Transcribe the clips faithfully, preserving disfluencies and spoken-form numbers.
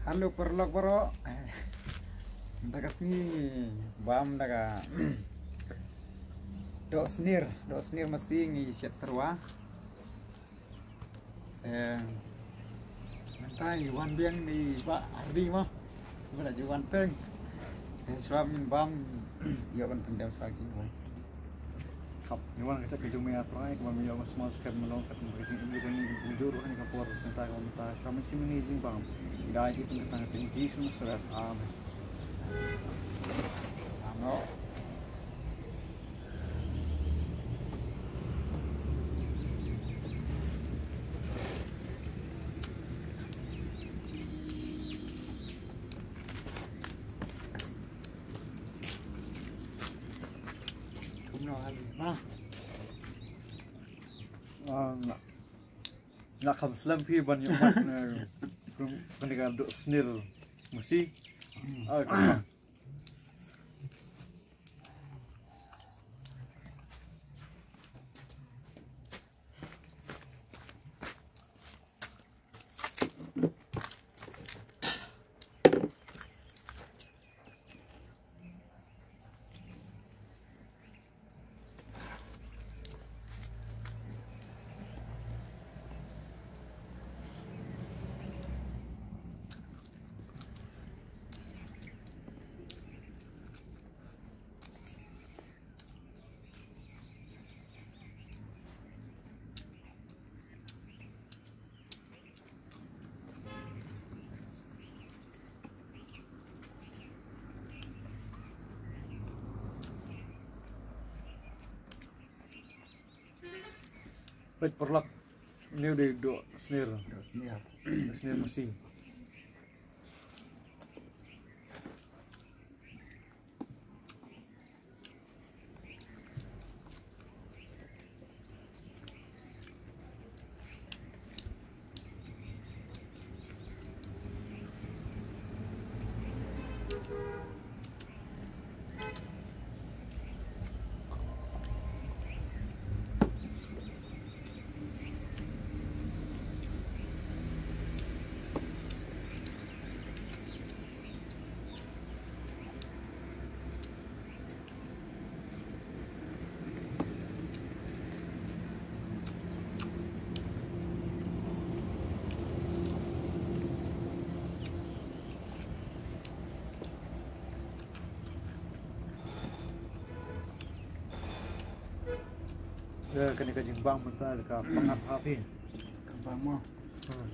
Hello paralok baroh. Da ka sngi bam da ka doh snir, doh snir masi ngi shet serwa. Eh, mynta i wan biang ni ba ardi mo. Ba la ju wan teng. Eh, shuwa min bam ïoh ban pyndem shuwa jingwai. Khap, ngi wan ka jaka jong me A Trai, kaba me ïoh ban smaw sukher mynnong, kat ka jingim ka jong ngi, bujur ha kane ka por, mynta ka mynta, sha mynsiem mynsiem jingbam. Ngi da ïa phi ha ka kyrteng jong U Jisu Nasaret. Amen. Amen. Kumno hali, ma? Ah, nga, nga kham slem phi ban ïoh mat, eh, kane ka doh snir masi. Hmm. Ah, kumno? Peit paralok, une u dei u doh snir. Doh snir. Doh snir masi. Ya, kane ka jingbam mynta ka pang ap ha phi. Ka bam mo. Hmm.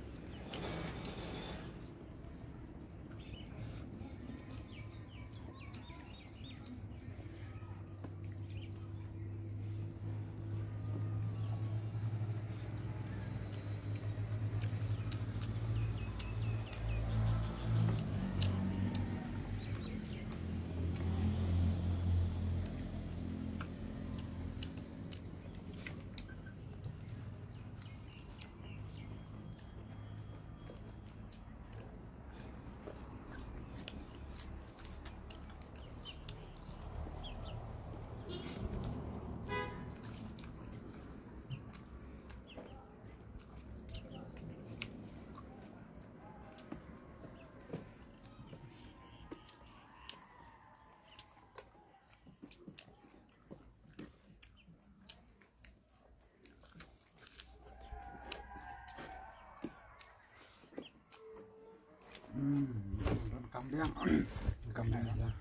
Hmm, kam biang. Kam biang.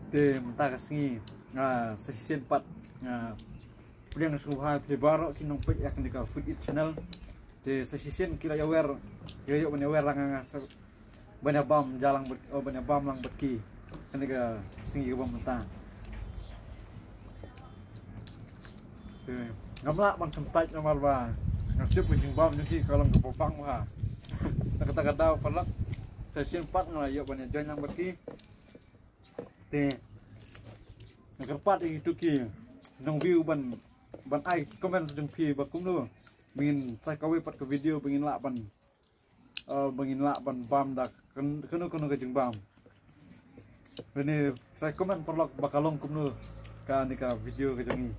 Te mynta ka sngi nga sa shisien pat nga pdiang sngewbha ïa phi baroh ki nongpeit ïa kane ka Food Eat Channel. Te sa shisien ki la ïawer, ki la ïoh ban ïawer lang nga sa ban ïa bam ja lang bad, oh, ban ïa bam lang bad ki kane ka sngi kaba mynta. Te ngam lah ban kyntait namar ba nga tip ka jingbam jong ki ka long kaba bang bha. Na kata ka daw paralok sa shisien pat nga la ïoh ban ïa join lang bad ki. Te nga kyrpad ïa kito ki nong view ban, ban ai comments jong phi ba kumno ba ngin sa kawei pat ka video ba ngin lah ban, eh, ba ngin lah ban bam da kan-, kano kano ka jingbam. Lane try comment paralok ba ka long kumno kane ka video ka jong ngi.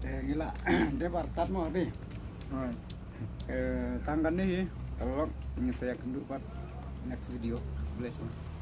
Eh, ngi la dep artat mo, Ri. Alright. Eh, tang kane hi, paralok, ngi sa ïakynduh pat next video. Bless you.